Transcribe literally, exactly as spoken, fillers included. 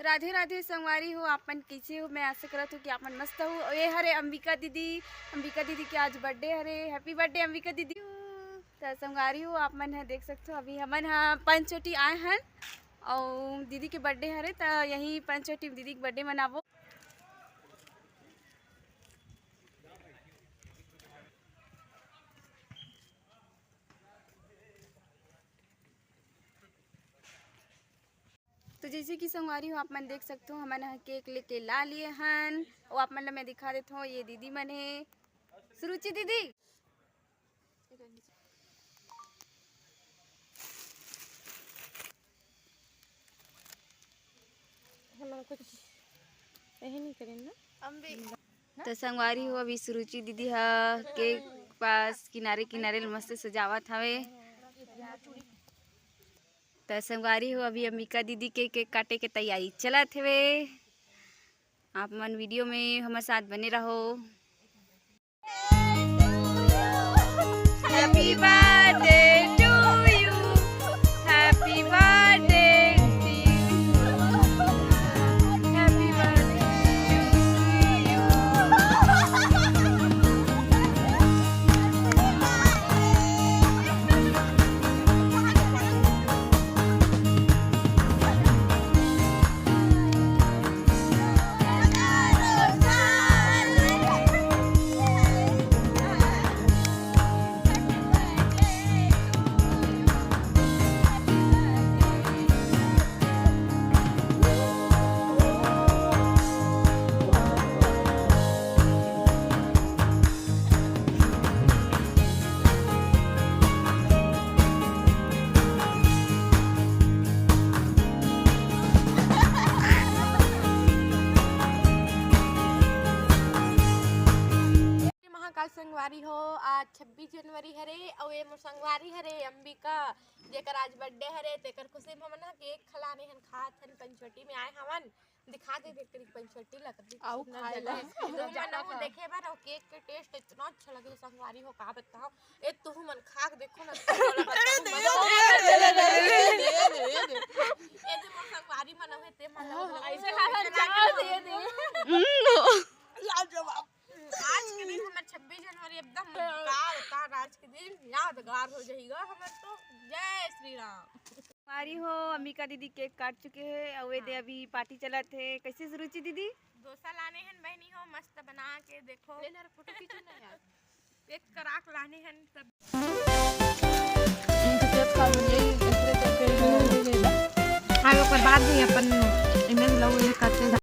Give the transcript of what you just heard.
राधे राधे संगवारी हो, आप मन कइसे हो? मैं आशा करत हूँ कि आप मन मस्त हो। अउ ये हरे अंबिका दीदी, अंबिका दीदी के आज बर्थडे हरे। हैप्पी बर्थडे अंबिका दीदी। त संगवारी हो, आप मन ह देख सकथो, अभी हमन ह पंचवटी आए हन अउ दीदी के बर्थडे हरे, त यही पंचवटी में दीदी के बर्थडे मनाबो। तो जैसे कि संगवारी हो, आप मन देख सकथो, हमन ह केक लेके ला लिए हन। अउ आप मन ल मैं दिखा देथो, ये दीदी मन हे, सुरुचि दीदी। हमन कुछ यही नहीं करेन ना। तो संगवारी हो, अभी सुरुचि दीदी ह केक पास किनारे किनारे ल मस्त सजावत हवे। त संगवारी हो, अभी अम्बिका दीदी के केक काटे के तैयारी चलत हवे। आप मन वीडियो में हमर साथ बने रहो। Happy birthday to you. Happy birthday to you. Happy birthday to you. Mahakal संगवारी हो, आज छब्बीस जनवरी हरे, अउ ये मोर संगवारी हरे अंबिका, जेकर आज बर्थडे हरे, तेकर खुशी में हमन ह केक खलाने हन, खात हन, पंचवटी में आए हवन। दिखा दे, देख तेरी पंचवटी लग रही, आऊ खाए ला। तुम मन वो देखे बर अउ केक के टेस्ट इतना अच्छा लगे संगवारी हो, का बताओ। ए, तुहू मन खा के देखो ना, तुहू मन अरे, दे, दे, दे, दे, दे। ए, जे मोर संगवारी मन हवे, ते मन ला ऐसे खा, खा, खा, दे, दे। लाजवाब। आज के दिन हमर छब्बीस जनवरी एकदम का बता, आज के दिन यादगार हो जाएगा हमर तो। जय श्री राम। संगवारी हो, अम्बिका दीदी केक काट चुके हे, अउ ये दे अभी पार्टी चलत हे। कैसे सुरुचि दीदी? डोसा लाने हन बहनी हो, मस्त बना के देखो। ले ना, फोटो खींचो ना यार। एक कराक लाने हन तब। हाँ, ओकर बाद भी अपन इमेज लो, ये करते जा।